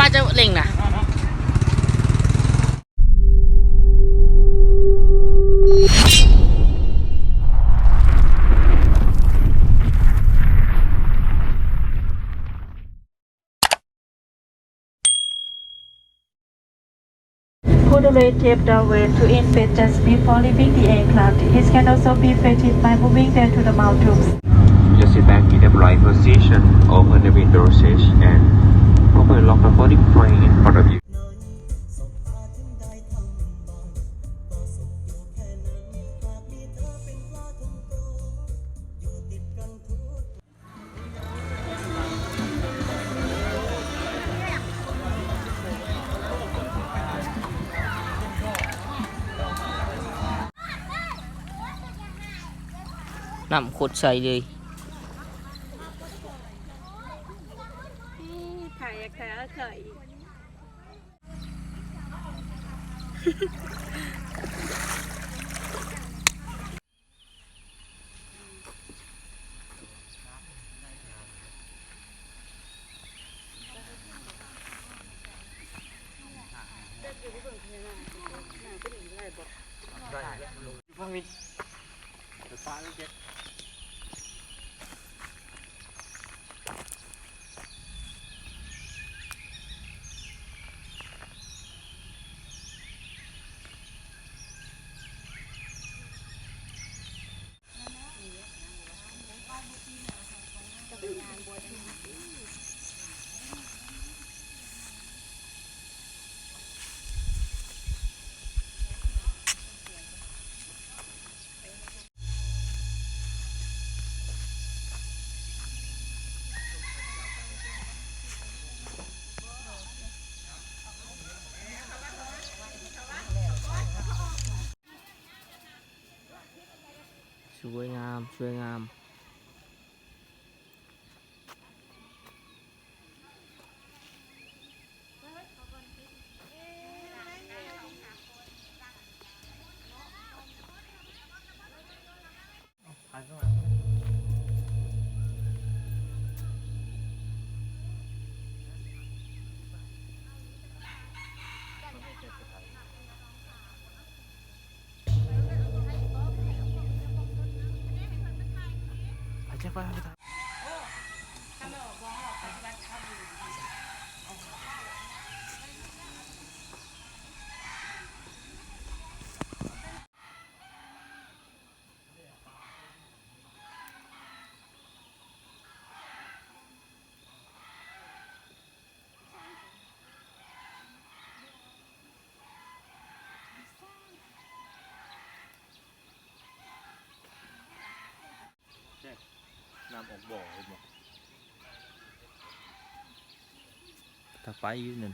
ອາດຈະເລັ່ງນະ. Put away tape towel to infect just before leaving the aircraft. It can also be prevented by moving them to the mouth tubes. Just sit back in the upright position, open the window sash, and properly lock the folding tray in front of you. ນ້ຳໂຄດໃສເລີຍ. ຖ່າຍ ຢາກຖ່າຍ ເອົາເຂົ້າອີກ. ສວຍງາມ ສວຍງາມ. ນ້ຳອອກບໍ່ ເຫັນບໍ່? ຖ້າໄຟຢູ່ນັ້ນ.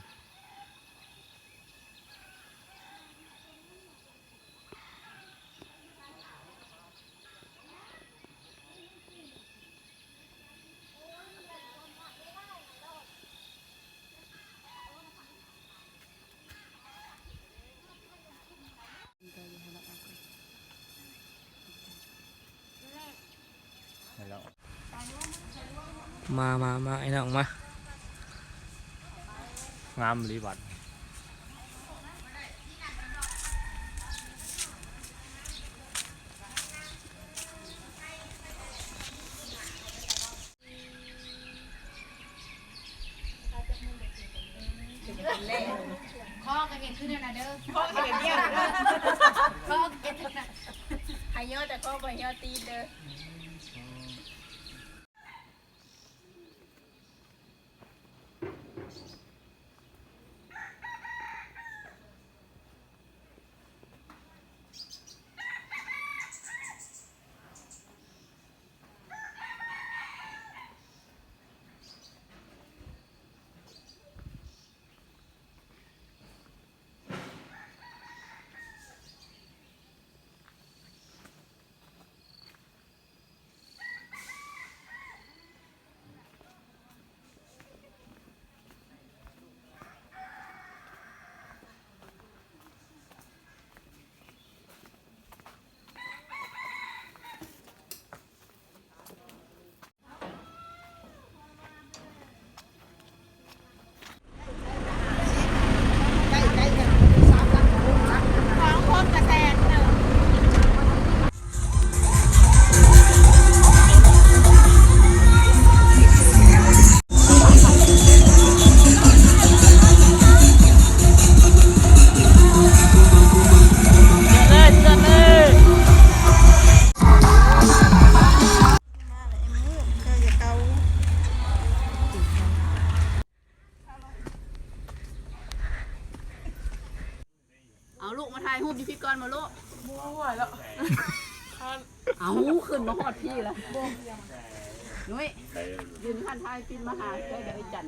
ມາ ມາ ມາ ໄອ້ນ້ອງມາ. ງາມອີ່ຫຼີວັດ. ຂໍກໍເຮັດຄືນັ້ນນະເດີ ຂໍກໍເຮັດແນວນັ້ນເດີ ຂໍກໍເຮັດແນວນັ້ນ ໃຫ້ຍໍແຕ່ຂໍບໍ່ໃຫ້ຍໍຕີນເດີ. ລູກມາຖ່າຍຮູບຢູ່ພີ້ກ່ອນບໍ່ລູກ? ບໍ່ໄຫວແລ້ວ. ເອົ້າ ຂຶ້ນມາຮອດພີ້ແລ້ວ. ນຸ້ຍ ຢືນຫັ້ນຖ່າຍປິ່ນມາຫາເຈົ້າເດີ ເອື້ອຍຈັນ.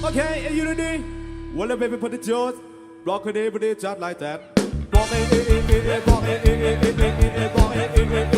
ໂອເຄ are you ready? Well, baby, put the juice. Rock it, put it just like that. Rock it, rock it, rock it.